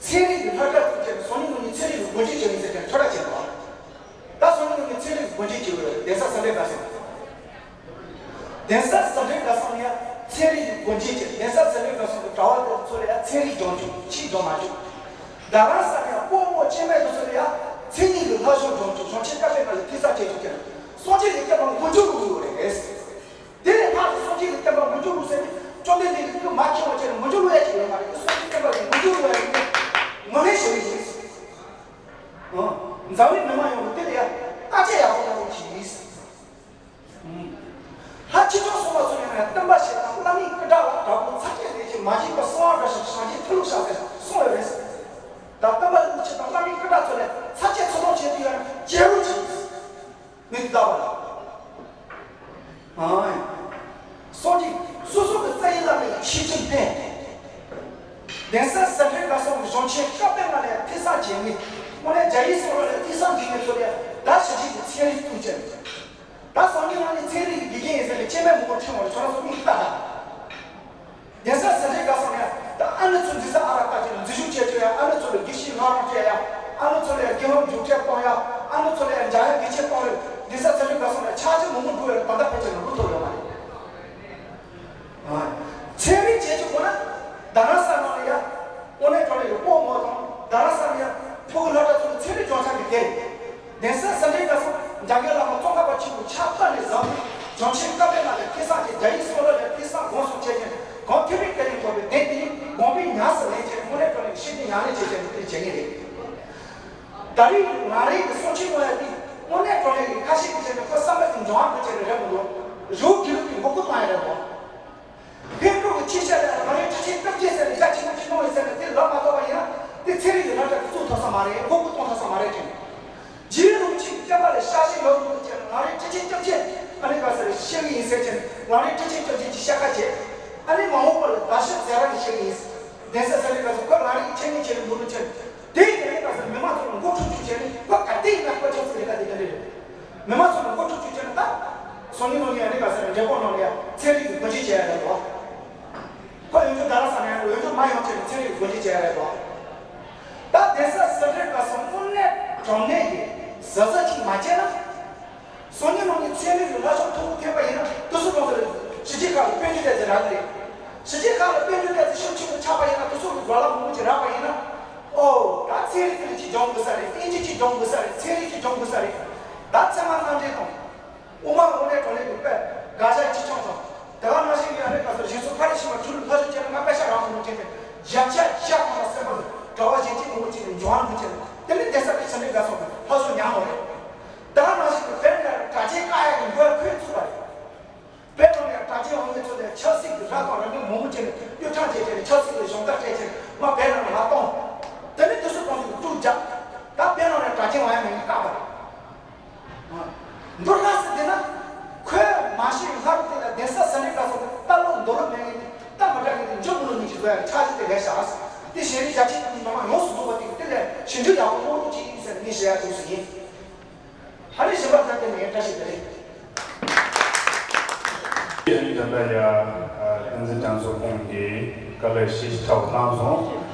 ཚན་རིག་གི་སློབ་གྲྭ་བཙུགས་བྱས་ནས་སང་ཉིན་གནངས་ཉིན་ཚན་རིག་གི་སྒོ་འབྱེད་བྱེད་ཡིན་ཟེར་ཏེ་ཁྲོ་ར་བྱས་པ། ད་སང་ཉིན་གནངས་ཉིན་ཚན་རིག་གི་སྒོ་འབྱེད་བྱེད་དགོས་རེད། གདན་ས་ཟི་ལིང་ག་སོང་། གདན་ས་ཟི་ལིང་ག་སོང་ན་ཡང་ཚན་རིག་གི་སྒོ་འབྱེད་བྱེད། གདན་ས་ཟི་ལིང་ག་སོང་གི་གྲྭ་པ་དེ་ཚོ་ལ་ཡང་ཚན་རིག་སྦྱོང་རྒྱུ། ཆོས་སྦྱོང་མ་རྒྱུ། རྡ་རམ་ས་ལ་ཡང་དཔོན་པོ། སྐྱེ་མེད་དུ་སོང་ཡ། མཚན་ཉིད་ཀྱི་ལྷ་བཞུགས་གྲོང་ཁྱེར་བྱང་ཆེན་བཀའ་པའི་ངང་ལས་ཐོས་བསམ་བྱེད་ཆོག་ཀྱང་། སངས་རྒྱས་ཀྱི་བསྟན་པ་མགོ་མཇུག་རུ་ཡོད་རེད། དེ་ལས་ལྷག་ཏུ་སངས་རྒྱས་ཀྱི་བསྟན་པ་མགོ་མཇུག་རུ་ཟེར་ནས་བཅོམ་ལྡན་འདས་ཀྱི་སྐུ་མ་མཁྱེན་པ་བྱས་ནས་མགོ་མཇུག་རུ་ཡ་ཅིག་ཡོད་མ་རེད། སངས་རྒྱས་བསྟན་པ་ལ་མགོ་མཇུག་རུ་ཡ་ཡིན་ནས་ངོ་ལེན་བྱེད་ཀྱི་ཡིན། འཛམ་གླིང་མི་མང་ཡོངས་ཀྱིས་དེ་ལ་ཡ་བརྟག་དཔྱད་ཡག་པོ་གནང་རོགས་གྱིས། ལྷ་ཆོས་སྐྱོང་སྲུང་མ་ཚོ་ཡིན་ན་ཡང་སྟོན་པ་ཞིག་དང་བླ་མའི་སྐུ་དགྲ་ལ་དྲག་པོ་ཚར་གཅོད་ལས་ཀྱི་མ་བྱིན་པ་གསང་བ་འདྲ་ཞིག་བྱང་ཆེན་ཐུ་ལུག་བྱ་ཟེར་གསུངས་ཡོད་རེད། ད་སྟོན་པ་ལུགས་ཆེན་དང་བླ་མའི་སྐུ་དགྲ་ཚོ་ལ་ཚར་གཅོད་ཚུར་གཏོང་བྱེད་དུས་ཡང་ན་བྱེད་རོགས་གྱིས། མི་དེ་ལྟ་བ་ལ། ཨང་། སངས་རྒྱས་སོ་སོ་གི་རྩ་བའི་བླ་མའི་ཆོས་ཀྱི་བསྟན། གདན་ས་སེ་འབྲས་དགའ་གསུམ་གྱི་བྱང་ཆེན་བཀའ་པའི་ངང་ལ་ཐོས་བསམ་བྱེད་མི། དངོས་གནས་རྒྱ་ཡིག་སོགས་ལ་ཐོས་བསམ་བྱེད་མི་ཚོ་ལ་ད་ཞི་བྱེད་ཀྱི་ཚན་རིག་བཙུགས་བྱས། ད་སང་ཉིན་གནངས་ཉིན་ཚན་རིག་གི་དགེ་རྒན་ཡིན་ཟེར་ནས་སྐྱེས་དམན་མང་པོ་ཁྲིད་འོང་རེད། ཁྱོད་རང་ཚོ་མིག་ལྟ་ད། གདན་ས་སེ་འབྲས་དགའ་གསུམ་ཡ། ད་ཨ་ནུ་ཚོ་འཛིན་ས་ཨ་རག་ལྟ་བྱས་ནས་འཛུལ་ཞུགས་བྱས་བྱས་ཡ། ཨ་ནུ་ཚོ་ལ་དགེ་བཤེས་ངག་དབང་སྤྲད་ཡ། ཨ་ནུ་ཚོ་ལ་ཡ་དགེ་སློང་རྒྱུགས་སྤྲད་གཏོང་ཡ། ཨ་ནུ་ཚོ་ལ་ཡ་འཇམ་དབྱངས་དགེ་ཆེན་གཏོང་རེད། གདན་ས་སེ་འབྲས་དགའ་གསུམ་ལ་ཕྱག་ཕྱིད་མང་པོ་འགྲོ་ཡ་རེད། ད་ལྟ་ཕལ་ཆེར་ནོར་བུ་ཐོབ་ཡོད་མ་རེད། ཚན་རིག་བྱེད་ཆོག་དགོས་ན། རྡ་རམ་ས་ལ་ཡ། དངོས་གནས་དྲང་གནས་ཀྱི་སྤོ་མོ་དང་རྡ་རམ་ས་ལ་ཡ། ཕྲུ་གུ་སློབ་གྲྭ་ཚོ་ལ་ཚན་རིག་སྦྱོང་བྱ་གི་དེ་རེད། གདན་ས་སེ་འབྲས་དགའ་གསུམ་འཇམ་མགོན་བླ་མ་ཙོང་ཁ་པ་ཆེན་པོའི་ཕྱག་བཏབ་ནས་བཟང་པོའི་བྱང་ཆེན་བཀའ་པའི་ངང་ལ་ཐོས་བསམ་བྱས། རྒྱ་ཡིག་སོགས་ལ་ཡ་ཐོས་བསམ་སྒོམ་གསུམ་བྱས་ཀྱང་གང་ཐོས་པའི་དེ་ནས་གོ་བའི་དེ་དེ་ཉིད་དགོངས་པའི་ཉམས་སུ་ལེན་བྱས། དངོས་གནས་དྲང་གནས་ཀྱི་ཤེས་བྱའི་ཉམས་ལེན་བྱས་བྱས་ནས་དེ་བྱེད་ངེས་རེད། ད་རེས་ང་རང་གི་གསུང་ཆོས་གནང་ཡ་དེ་དངོས་གནས་དྲང་གནས་ཀྱི་ཁ་ཤས་ཀྱིས་བྱས་ནས་ཁོ་བསམ་པ་དེ་འབྱུང་བ་དགོས་བྱས་ནས་རེད་མི་འདུག་རི་བོ་དགེ་ལུགས་ཀྱི་མགོ་སྐོར་བཏང་ཡ་རེད་དོ། ཕན་ཐོགས་ཀྱི་ཆེ་ཤོས་ལ་ང་རང་ཁྲི་ཆེན་སྐྱབས་རྗེ་ཟེར་ནས་རྒྱ་ཆེན་པོ་ཅིག་གནང་ཡོད་ཟེར་ནས་དེ་ལབ་མ་ཐུབ་པ་ཡིན་ན། དེ་ཚན་རིག་གི་སློབ་གྲྭ་དེ་བཙུགས་ཐུབ་ས་མ་རེད། མགོ་སྐོར་གཏོང་ཐུབ་ས་མ་རེད་དྲན། རྗེ་རིན་པོ་ཆེ་གི་བསྟན་པ་ལ་ཤ་ཞེན་ཡོད་འདུག་ཅེས་ང་རང་ཁྲི་ཆེན་སྐྱབས་རྗེ་ཨ་ནི་ག་ས་རེ་བཤད་གི་ཡིན་ཟེར་བྱས་ནས་ང་རང་ཁྲི་ཆེན་སྐྱབས་རྗེ་གི་ཤ་ཁ་བྱས། ཨ་ནི་མ་འོངས་པ་ལ་ད་ཤ་ཟེར་ར་ནས་བཤད་གི་ཡིན། གདན་ས་ས་རེ་ག་ས་ཁོ་ང་རང་གི་ཁྲི་ཆེན་ཆེ་རིང་འདུག་ལུགས་ཆེན། དེ་ཡིན་ནའི་ག་ས་མི་མང་ཚོ་མགོ་འཁྲུག་འཁྲུག་བྱས་ནས་ཁོ་ག་དེ་ཡིན་ན་ཁོ་ཆབ་སྲིད་ལས་ཀ་དེ་ག་འདྲ་རེད། མི་མང་ཚོ་ལ་མགོ་འཁྲུག་འཁྲུག་བྱས་ན་ད། སང་ཉིན་གནངས་ཉིན་ཨ་ནི་ག་ས་རེ་འབྲས་སྤུངས་ནང་ལ་ཡ་ཚན་རིག་གི་སྒོ་འབྱེད་བྱས་ཡ་རེད་དོ། ཁོ་ཡོང་རྒྱུ་རྡ་རམ་ས་ལ་ཡོང་རྒྱུ་མ་ཡོང་བྱས་ནས་ཚན་རིག་གི་སྒོ་འབྱེད་བྱས་ཡ་རེད་དོ། ད་གདན་ས་སེ་འབྲས་དགའ་གསུམ་དངོས་གནས་དྲང་གནས་ཀྱི་གཟབ་གཟབ་ཅིག་མ་བྱས་ན། སང་ཉིན་གནངས་ཉིན་ཚན་རིག་གི་ལྷ་ཤོག་མཐོན་པོ་ཐོན་པ་ཡིན་ན་དེ་ཚོ་གང་ཟེར་རེད། ཕྱི་རྒྱལ་ཁག་ལ་དཔལ་འབྱོར་ལྟ་ཚུལ་རག་གི་རེད། ཕྱི་རྒྱལ་ཁག་ལ་དཔལ་འབྱོར་ལྟ་ཚུལ་ཤུགས་ཆེན་པོ་ཆགས་པ་ཡིན་ན་དེ་ཚོ་གི་རོགས་ལ་མང་པོ་ཅིག་རག་པ་ཡིན་ན། ཨོ། ད་ཚན་རིག་དེ་ཅིག་སྦྱོང་དགོས་ས་རེད། དབྱིན་ཇི་ཅིག་སྦྱོང་དགོས་ས་རེད། ཚན་རིག་ཅིག་སྦྱོང་དགོས་ས་རེད། ད་ཚད་མ་རྣམ་འགྲེལ་དང་། དབུ་མ་དངོས་གནས་དྲང་གནས་ཀྱི་དཔེ་དགག་བྱ་ཅི་བྱུང་དང་། དེ་ག་ནང་བཞིན་གྱི་ཨ་ནི་ག་ས་རྗེ་བཙུན་ཕ་རི་ཤི་མ་ཁྲུ་ལུ་ལྷ་ཤོག་ཅན་ང་དཔེ་ཆ་རག་མི་འདུག་ཅེས་ཏེ་བརྒྱ་ཆ་བརྒྱ་ཐམ་པ་སེམས་པ་ལ་གྲྭ་བ་གཞན་གཅིག་མང་པོ་ཅིག་ནས་འབྱུང་བ་འདུག་ཅེས་ཏེ་དེ་ནི་གདན་ས་དེ་ཚན་རིག་དགའ་གསུམ་གྱི་ལྷ་ཤོག་ཉར་མོ་རེད། དེ་ག་ནང་བཞིན་གྱི་བོད་ནས་གྲྭ་ཆེན་བཀག་ཡག་གི་མགོ་ཁོས་བཙུགས་པ་རེད། བོད་ནང་ནས་གྲྭ་ཆེན་དབང་མོ་ཚོ་ལ་ཆབ་སྲིད་ཀྱི་ར་དང་ར་མི་མང་པོ་བྱས་ནས་གཡུ་ཁྲམ་བྱས་བྱས་ནས་ཆབ་སྲིད་ཀྱི་གཞུང་བརྡ་སྤྲད་བྱས་ནས་མ་བོད་ནང་ལ་མ་གཏོང་། དེ་ནས་དེ་ཚོ་གཏོང་རྒྱུ་དཀྲུག་རྒྱག་ད་བོད་ནང་ནས་གྲྭ་ཆེན་དབང་མོ་ཡིན་བཀག་པ་རེད། མདོར་ན་ཟེར་དེ་ན། ཁོས་མ་ཤེས་ལྷ་རུ་དེ་ལ་གདན་ས་ས་ནས་ལ་སོགས་ཏེ་ལྟ་ལོག་མདོ་ལོག་མེད་ངེས་ནི་ལྟ་མ་དྲག་ངེས་ནི་འཇོག་མི་ལོ་ཉིད་ཀྱི་བཟོ་ཡ་ཆགས་ཀྱི་དེ་ལས་བཞག་དེ་ཞེ་རིགས་རྒྱ་ཆེ་མི་མང་ཡོངས་སུ་རྫོགས་པ་དེ་གི་དེ་ལས་ཞིབ་འཇུག་ཡག་པོ་གནང་རོགས་གྱིས་ཟེར་ངས་ཞུ་ཡ་དུས་སུ་ཡིན། ཧ་ལས་གཞན་པ་ཚང་དེ་ནས་བཀྲ་ཤིས་བདེ་ལེགས། ཨ་ནི་ད་ལྟ་ཡ་བསྟན་འཛིན་དྲང་སྲོང་ཁོང་གིས་བཀའ་སློབ་ཞིབ་ཕྲ་བོ་གནང་སོང་།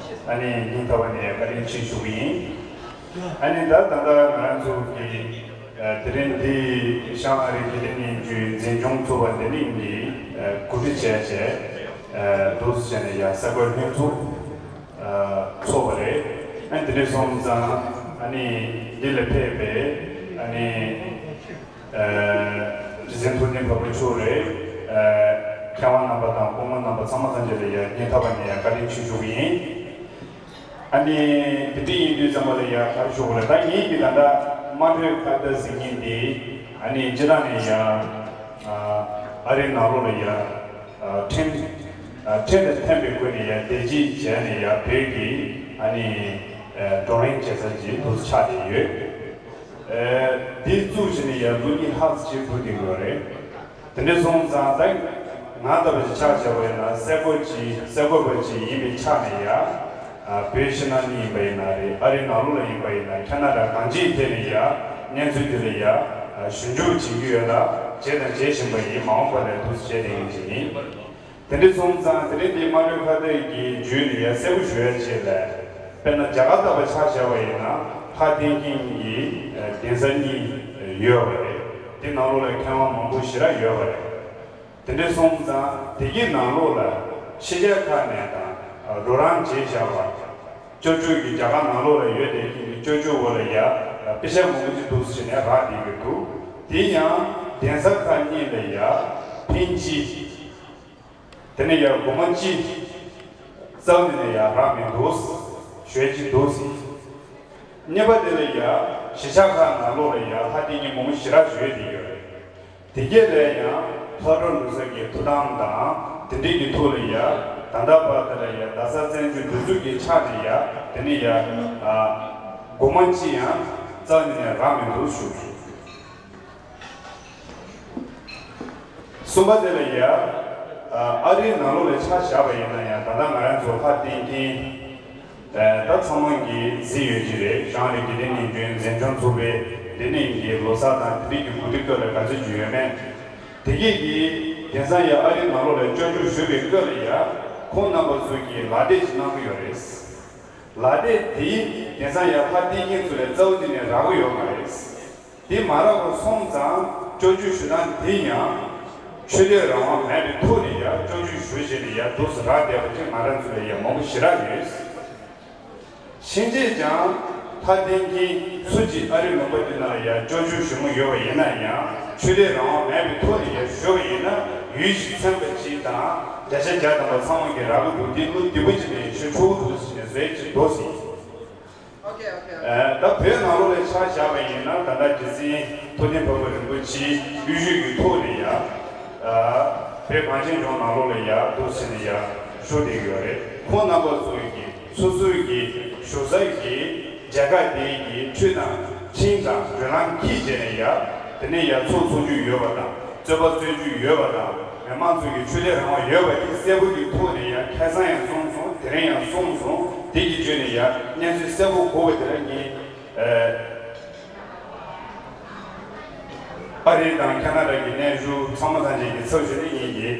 ཨ་ནི་སྙིང་ཐག་པ་ནས་བཀའ་དྲིན་ཆེ་ཞུ་གི་ཡིན། ཨ་ནི་ད་ད་ལྟ་ང་རང་ཚོ་གི་དེ་རིང་འདི་བྱང་ཨ་རིའི་དགེ་ལྡན་སྙན་བརྒྱུད་འཛིན་སྐྱོང་ཚོགས་པ་འདི་ནས་ཀྱི་གོ་སྒྲིག་བྱས་བྱས་འདུག་སེ་བྱས་ནས་ཡ་གསར་འགོད་ལྷན་ཚོགས་ཚོགས་པ་རེད། ཨ་ནི་དེ་འདྲ་སོང་ཙང་ཨ་ནི་འདི་ལ་ཕེབས་པའི་ཨ་ནི། སྤྱི་ཚན་ཐུབ་བསྟན་བར་པ་མཆོག་རེད། མཁས་དབང་རྣམ་པ་དང་སྐུ་ངོ་རྣམ་པ་ཚང་མ་ཚང་མ་ལ་ཡ་སྙིང་ཐག་པ་ནས་ཡ་བཀའ་དྲིན་ཆེ་ཞུ་གི་ཡིན། ཨ་ནི་དེ་འདྲ་ཡིན་དུས་ཙམ་པ་ལ་ཡ་ག་རེ་ཞུ་དགོས་རེད། ད་ངེད་ཀྱི་ད་ལྟ་དམར་ཁྲོད་ཁ་བརྡ་ཟེར་མཁན་འདི་ཨ་ནི་སྤྱིར་བཏང་ནས་ཡ་ཨ་རིའི་ནང་ལོགས་ལ་ཡ་ཁྲིམས་ཁྲིམས་དང་མཐུན་པའི་སྒོ་ནས་ཡ་བདེ་སྐྱིད་བྱས་ནས་ཡ་བོད་ཀྱི་ཨ་ནི་བགྲོ་གླེང་བྱེད་ས་ཅིག་ཏུ་ཆགས་བསྡད་ཡོད། འདི་བཙུགས་བྱས་ནས་ཡང་ལོ་གཉིས་ལྷག་ཙམ་བུད་བསྡད་ཡོད་རེད། དེ་འདྲ་སོང་ཙང་ད་ང་ལྟ་བུ་ཞིག་ཆ་བཞག་པ་ཡིན་ན་གསར་འགོད་ཅིག་གསར་འགོད་པ་ཅིག་ཡིན་པའི་ཆ་ནས་ཡང་བོད་ཕྱི་ནང་གཉིས་ཡིན་པ་ཡིན་ན་རེད། ཨ་རིའི་ནང་ལོགས་ལ་ཡིན་པ་ཡིན་ན་ཁ་ན་ཌ་གང་ཅིའི་ཐད་ནས་ཡང་གནས་ཚུལ་དེ་ལ་ཡང་ཞིབ་འཇུག་བྱེད་ཀྱི་ཡོད་ལ་བྱས་དང་བྱེད་བཞིན་པ་ཡིན། མ་འོངས་པ་ལ་འདུག་སེ་བྱེད་བསྡད་མཁན་ཅིག་ཡིན། དེ་འདྲ་སོང་ཙང་དེ་རིང་འདི་དམར་ཤོག་ཁ་བརྡ་གི་བརྒྱུད་ནས་ཡང་གསལ་པོ་ཞུ་ཡ་ཆེད་ལ། དཔེར་ན་རྒྱ་གར་ལྟ་བུ་ཆ་བཞག་པ་ཡིན་ན་ལྷ་ལྡན་གྱི་གདན་ས་གཉིས་ཡོད་པ་རེད། དེ་ནང་ལོགས་ལ་མཁས་དབང་མང་པོ་ཞེ་དྲག་ཡོད་པ་རེད། དེ་འདྲ་སོང་ཙང་དེ་གའི་ནང་ལོགས་ལ་ཕྱི་རྒྱལ་ཁག་ནས་དང་རོགས་རམ་བྱས་བཞག་པ། སྤྱོད་འཇུག་གི་རྒྱ་གར་ནང་ལོགས་ལ་ཡོད་དེ་ཁྱེད་ཀྱི་སྤྱོད་འཇུག་འོག་ལ་ཡ་དཔེ་ཆ་མང་པོ་ཅིག་འདུག་ཟེར་ནས་རག་བསྡད་ཀྱི་འདུག་དེ་ཡང་གདན་ས་ཁག་གཉིས་ལ་ཡ་ཕིན་ཅི། དེ་ནས་ཡ་སྒོར་མོ་གཅིག་རྩ་བ་ནས་ཡ་རག་མི་འདུག་ཞོལ་གཅིག་འདུག་ཟེར། གཉིས་པ་དེ་ལ་ཡ་གཞིས་ཆགས་ཁག་ནང་ལོགས་ལ་ཡ་ལྷ་བསྟེན་མཁན་མང་པོ་ཞེ་དྲག་ཡོད་དེ་ཡོད་རེད། དེ་གས་ལ་ཡང་ལྷ་གྲྭ་ལུགས་གསར་གྱི་ཐུགས་དམ་དང་དེ་འདྲས་ཀྱི་ཐོག་ལ་ཡ་ད་ལྟ་བར་དེ་ལ་ཡ་རྡ་ས་བཙན་བྱོལ་སྒྲིག་འཛུགས་ཀྱི་ཆ་ནས་ཡ་དེ་ནས་ཡ་སྒོར་མོ་གཅིག་ཡང་རྩ་ནས་རག་མི་འདུག་ཞུ། གསུམ་པ་དེ་ལ་ཡ། ཨ་རིའི་ནང་ལོགས་ལ་ཆ་བཞག་པ་ཡིན་ན་ཡང་ད་ལྟ་ང་རང་ཚོ་ལྷ་བསྟེན་མཁན། ད་ཚང་མ་གིས་གཟིགས་ཡོད་ཀྱི་རེད། ཞང་རི་དགེ་ལྡན་ནི་ཇོན་འཛིན་སྐྱོང་ཚོགས་པའི་འདི་ནས་ཀྱི་ལོ་གསར་དང་དེ་འདྲས་ཀྱི་གོ་སྒྲིག་སྐབས་ལ་ག་ཚོད་ཅིག་ཡོད་མེད། དེ་གས་ཀྱིས་དེང་སང་ཡ་ཨ་རིའི་ནང་ལོགས་ལ་སྤྱོད་འཇུག་ཞུ་བའི་སྐབས་ལ་ཡ་ཁོང་རྣམ་པ་ཚོ་གིས་ལག་དེབ་ཅིག་གནང་གི་ཡོད་རེད། ལག་དེབ་དེ་དེང་སང་ཡ་ལྷ་བསྟེན་མཁན་ཚོ་ལ་རྩ་བ་ཉིད་ནས་རག་གི་ཡོད་མ་རེད། དེ་མ་རག་པ་སོང་ཙང་སྤྱོད་འཇུག་ཞུ་སྟངས་དེ་ཡང་ཆོས་དད་རང་དབང་མེད་པའི་ཐོག་ནས་ཡང་སྤྱོད་འཇུག་ཞུ་བྱས་ནས་ཡང་འདུག་སེ་རག་བསྡད་པ་ཅིག་ང་རང་ཚོ་ལ་ཡང་མང་པོ་ཞེ་དྲག་ཡོད། ཕྱིན་ཆད་ཀྱང་ལྷ་བསྟེན་མཁན་སུ་གཅིག་ཨ་རི་ལུང་པ་འདི་ནང་ལ་ཡང་སྤྱོད་འཇུག་ཞུ་མུས་ཡོད་པ་ཡིན་ན་ཡང་ཆོས་དད་རང་དབང་མེད་པའི་ཐོག་ནས་ཡང་ཞུ་བ་ཡིན་ན་ཡུལ་གཞི་ཚན་པ་གཅིག་དང་བརྒྱ་ཆ་བརྒྱ་ཐམ་པ་ཚང་མ་གིས་རག་གི་འདུག་དེ་བློ་བདེ་པོ་ཅིག་ནས་ཞུ་ཆོག་གི་འདུག་ཟེར་ནས་བཟོས་ཅིག་འདུག་ཟེར། ཨོ་ཀེ། ཨོ་ཀེ། ཨོ་ཀེ། ད་བོད་ནང་ལོགས་ལ་ཆ་བཞག་པ་ཡིན་ན་ད་ལྟ་རྗེ་བཙུན་ཐུབ་བསྟན་དཔའ་བོ་རིན་པོ་ཆེའི་གཡོ་ཇུས་ཀྱི་ཐོག་ནས་ཡ། བོད་གངས་ཅན་ལྗོངས་ནང་ལོགས་ལ་ཡ་འདུག་ཟེར་ནས་ཡ་བཞུགས་བསྡད་ཀྱི་ཡོད་རེད། ཁོང་རྣམ་པ་ཚོ་གི་སོ་སོའི་གི་བཞུགས་ས་གི་མཇལ་ཁ་དེ་གི་ཆོས་དང་ཁྲིམས་དང་བགྲོད་ལམ་འཁྱེར་བྱས་ནས་ཡ་དེ་ནས་ཡ་ཚོགས་འཚོགས་རྒྱུ་ཡོད་པ་དང་། རྩོད་པ་རྩོད་རྒྱུ་ཡོད་པ་དང་མི་མང་ཚོ་གི་ཆོས་དད་རང་དབང་ཡོད་པ་དེ་གསལ་པོ་གི་ཐོག་ནས་ཡང་ཁ་སང་ཡང་གསུངས་སོང་། དེ་རིང་ཡང་གསུངས་སོང་། དེ་གི་བརྗོད་ནས་ཡང་གནས་ཚུལ་གསལ་པོ་གོ་བ་དེ་ལ་ངས་ཨ་རི་དང་ཁ་ན་ཌ་གི་གནས་ཚུལ་ཚང་མ་ཐམས་ཅད་ཀྱི་ཚབ་ཞུས་ནས་ངས་ཀྱི་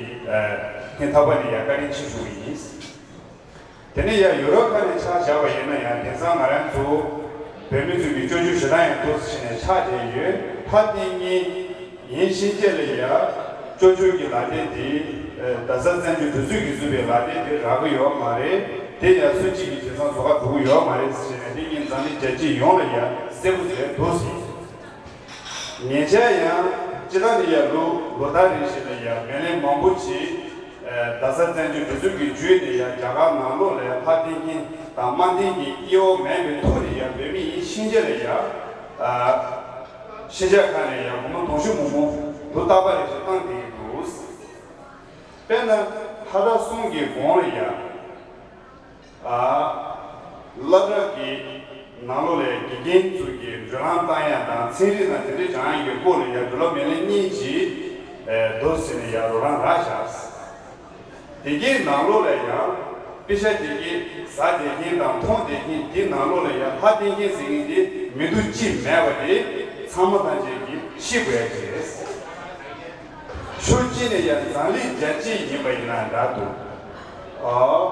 ངས་ཐག་པ་ནས་ཡང་བཀའ་དྲིན་ཆེ་ཞུ་བ་ཡིན། དེ་ནས་ཡང་ཡུ་རོབ་ཁག་ནས་ཆ་བཞག་པ་ཡིན་ན་ཡང་དེང་སང་ང་རང་ཚོ་བོད་མི་ཚོས་ཀྱི་སྤྱོད་འཇུག་ཞུ་སྟངས་ཡང་འདུག་སེ་བྱས་ནས་ཆགས་བསྡད་ཡོད། ལྷ་བསྟེན་མཁན་ཡིན་ཕྱིན་ཆད་ལ་ཡང་སྤྱོད་འཇུག་གི་ལག་དེབ་དེ་རྡ་ས་བཙན་བྱོལ་སྒྲིག་འཛུགས་ཀྱིས་བཟོས་པའི་ལག་དེབ་དེ་རག་གི་ཡོད་མ་རེད། དེ་ཡང་སུ་གཅིག་གིས་དེང་སང་བཟོ་ག་འགྲོ་གི་ཡོད་མ་རེད་ཟེར་ནས་དེ་ངས་འཛམ་གླིང་རྒྱལ་སྤྱི་ཡོངས་ལ་ཡང་གསལ་པོ་བཟོས་འདུག་ཟེར། ཉེ་ཆར་ཡང་སྤྱི་བཏང་ནས་ཡང་ལོ་ལོ་ལྟར་རེ་བཞིན་ལ་ཡང་མེ་ལེན་མང་པོ་ཅིག་རྡ་ས་བཙན་བྱོལ་སྒྲིག་འཛུགས་ཀྱི་བརྒྱུད་ནས་ཡང་རྒྱ་གར་ནང་ལོགས་ལ་ཡང་ལྷ་བསྟེན་མཁན་དང་མ་བསྟེན་མཁན་སྐྱེ་བོ་མེད་པའི་ཐོག་ནས་ཡང་བོད་མི་ཡིན་ཕྱིན་ཆད་ལ་ཡང་ཕྱི་རྒྱལ་ཁག་ནས་ཡང་སྒོར་མོ་དུང་ཕྱུར་མང་པོ་ལོ་རྟག་པ་རེ་བཞིན་བཏང་བསྡད་ཀྱི་འདུག་དཔེར་ན་ལྷ་དག་གསུམ་གྱི་གོང་ལ་ཡང་། ཨ། སློབ་གྲྭ་གི་ནང་ལོགས་ལ་དགེ་རྒན་ཚོ་གི་བགྲོད་ལམ་བཏང་ཡ་དང་ཚན་རིག་དང་དེ་འདྲའི་སྦྱང་ཡ་གི་སྐོར་ལ་ཡ་བགྲོད་ལམ་མེ་ལེན་གཉིས་ཀྱིས་ཨེ་འདུག་ཟེར་ནས་ཡ་རོགས་རམ་རག་བཞག་དེ་གའི་ནང་ལོགས་ལ་ཡང་དཔེ་ཆ་དེ་གའི་ཟ་བསྡད་མཁན་དང་མཐོང་བསྡད་མཁན་དེ་ནང་ལོགས་ལ་ཡང་ལྷ་བསྟེན་མཁན་ཟེར་མཁན་དེ་མི་འདུག་ཅིག་མེད་པ་དེ་ཚང་མ་ཐམས་ཅད་ཀྱིས་ཤེས་དགོས་ཡ་དེ་རེད། ཕྱོགས་གཅིག་ནས་ཡང་འཛམ་གླིང་རྒྱལ་སྤྱི་ཡིན་པ་ཡིན་ན་འདྲ་འདུག་ཨོ།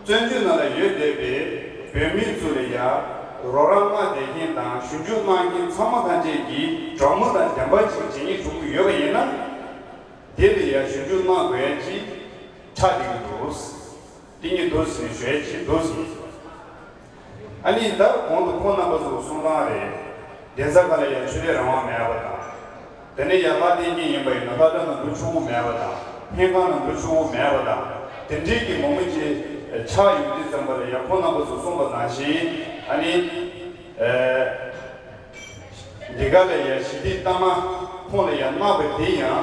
བཙན་བྱོལ་ནང་ལ་ཡོད་བསྡད་པའི་བོད་མི་ཚོ་ལ་ཡང་རོགས་རམ་གནང་བསྡད་མཁན་དང་ཞིབ་འཇུག་གནང་མཁན་ཚང་མ་ཐམས་ཅད་ཀྱིས་དགའ་མོས་དང་བདེན་པ་ཅིག་བྱེད་སྙིང་བྲོ་གི་ཡོད་པ་ཡིན་ན། དེ་ལ་ཡང་ཞིབ་འཇུག་གནང་དགོས་ཡ་ཅིག་ཆགས་བསྡད་ཀྱི་འདུག་དེ་ཉིད་འདུག་ཟེར་ནས་ཞུ་ཡ་ཅིག་འདུག་ཟེར། ཨ་ནི་ད་གོང་དུ་ཁོང་རྣམ་པ་ཚོ་གསུང་སྟངས་རེད། གདན་ས་ཁག་ལ་ཡང་ཆོས་དད་རང་དབང་མེད་པ་དང་། དེ་ནས་ཡང་ལྷ་བསྟེན་མཁན་ཡིན་པ་ཡིན་ན་ལྷ་ཁྲ་ནང་འགྲོ་ཆོག་གི་མེད་པ་དང་། སྨན་ཁང་ནང་འགྲོ་ཆོག་གི་མེད་པ་དང་། དེ་འདྲའི་གི་མང་པོ་ཅིག་ཆགས་ཡོང་དུས་ཙམ་པ་ལ་ཡང་ཁོང་རྣམ་པ་ཚོ་གསུངས་པ་ནང་བཞིན་ཨ་ནི། འདི་ག་ལ་ཡང་ཞི་བདེའི་གཏའ་མ་ཁོང་ལ་ཡང་གནང་བ་དེ་ཡང་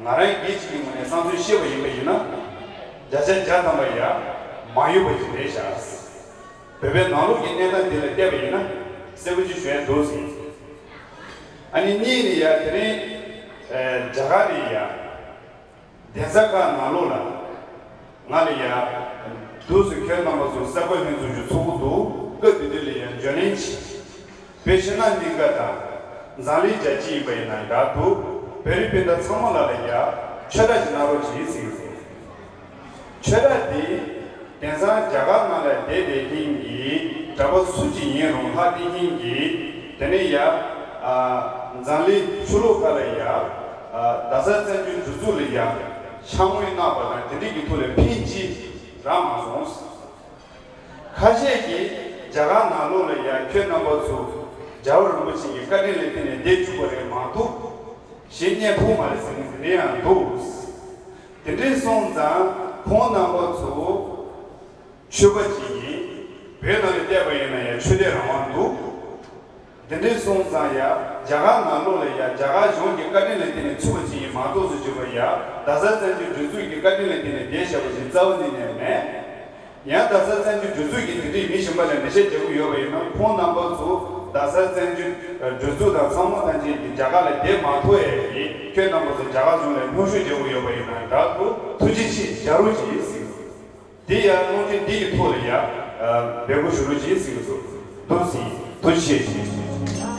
ང་རང་སྒེར་གཅིག་གི་ངོས་ནས་བསམ་ཚུལ་བཤད་པ་ཡིན་པ་ཡིན་ན། བརྒྱ་ཆ་བརྒྱ་ཐམ་པ་ཡང་མ་ཡོད་པ་ཅིག་རེད་ཤག་བོད་པའི་ནང་ལོགས་ཀྱི་གནས་སྟངས་དེ་ལ་བལྟས་པ་ཡིན་ན་གསལ་པོ་ཅིག་ཞུ་ཡ་འདུག་ཟེར། ཨ་ནི་གཉིས་ནི་ཡ་དེ་རིང་རྒྱ་གར་ནས་ཡ་གདན་ས་ཁག་ནང་ལོགས་ལ་ང་ལ་ཡ་འདུག་སེ་ཁྱོད་རྣམ་པ་ཚོ་གསར་འགོད་ལྷན་ཚོགས་ཀྱི་ཚོགས་གཙོ་འདུག་སྐབས་དེ་དུས་ལ་ཡ་འབྱོར་ལེན་གྱིས། བོད་ཕྱི་ནང་གཉིས་ཀ་དང་འཛམ་གླིང་རྒྱལ་སྤྱི་ཡིན་པ་ཡིན་ན་འདྲ་འདུག་བོད་རིགས་སྤུན་ཟླ་ཚང་མ་ལ་ལ་ཡ་ཆོས་གྲྭ་ཞིག་གནང་རོགས་གྱིས་ཟེར་གྱི་རེད། ཆོས་གྲྭ་འདི་དེང་སང་རྒྱ་གར་ནང་ལ་བསྡད་བསྡད་མཁན་གྱི་གྲྭ་པ་སུ་ཅིག་ཡིན་རུང་ལྷ་བསྟེན་མཁན་གྱི་དེ་ནས་ཡ་ཨ་འཛམ་གླིང་ཕྱི་ལོགས་ཁག་ལ་ཡ་ཨ་རྡ་ས་བཙན་བྱོལ་སྒྲིག་འཛུགས་ལ་ཡ་ཕྱག་དངུལ་གནང་བ་དང་དེ་འདྲས་ཀྱི་ཐོག་ལ་ཕིན་ཅི་རག་མ་སོང་། ཁ་ཤས་ཀྱིས་རྒྱ་གར་ནང་ལོགས་ལ་ཡ་ཁྱོད་རྣམ་པ་ཚོ་རྒྱལ་བ་རིན་པོ་ཆེ་གི་བཀའ་དྲིན་ལ་བརྟེན་ནས་བསྡད་བཅུག་པ་རེད་མ་གཏོགས། གཞན་གཉེན་ཕུག་མ་རེད་ཟེར་མཁན་དེ་འདྲ་ཡང་འདུག། དེ་འདྲ་སོང་ཙང་ཁོང་རྣམ་པ་ཚོ་ཆོས་པ་ཅིག་ཡིན། བོད་ནང་ལ་བལྟས་པ་ཡིན་ན་ཡང་ཆོས་དད་རང་དབང་འདུག། དེ་འདྲ་སོང་ཙང་ཡ་རྒྱ་གར་ནང་ལོགས་ལ་ཡ་རྒྱ་གར་གཞུང་གི་བཀའ་དྲིན་ལ་བརྟེན་ནས་ཚུད་པ་ཅིག་ཡིན་མ་གཏོགས་སུ་བརྗོད་པ་ཡ་རྡ་ས་བཙན་བྱོལ་སྒྲིག་འཛུགས་ཀྱི་བཀའ་དྲིན་ལ་བརྟེན་ནས་བསྡད་བཞག་པ་ཞིག་རྩ་བ་ཉིད་ནས་མེད། ཡང་རྡ་ས་བཙན་བྱོལ་སྒྲིག་འཛུགས་ཀྱིས་དེ་འདྲའི་མི་གཞན་པ་ལ་འགྲེལ་བཤད་རྒྱག་གི་ཡོད་པ་ཡིན་ན། ཁོང་རྣམ་པ་ཚོ་རྡ་ས་བཙན་བྱོལ་སྒྲིག་འཛུགས་དང་ཚང་མ་ཐམས་ཅད་ཀྱིས་རྒྱ་གར་ལ་བསྡད་མ་ཐུབ་ཡས་ཀྱིས་ཁྱོད་རྣམ་པ་ཚོ་རྒྱ་གར་གཞུང་ལ་སྙན་ཞུ་རྒྱག་གི་ཡོད་པ་ཡིན་ན། བདག་ཏུ་ཐུགས་རྗེ་ཆེ་རྒྱ་རོ་ཅིག་ཟེར། དེ་ཡང་གནོང་ཆེན་འདི་ཡི་ཐོག་ལ་ཡ་འབད་དགོངས་ཞུ་རོགས་གྱིས་ཟེར་གྱི་འདུག། འདུག་ཟེར། ཐུགས་རྗེ་ཆེ།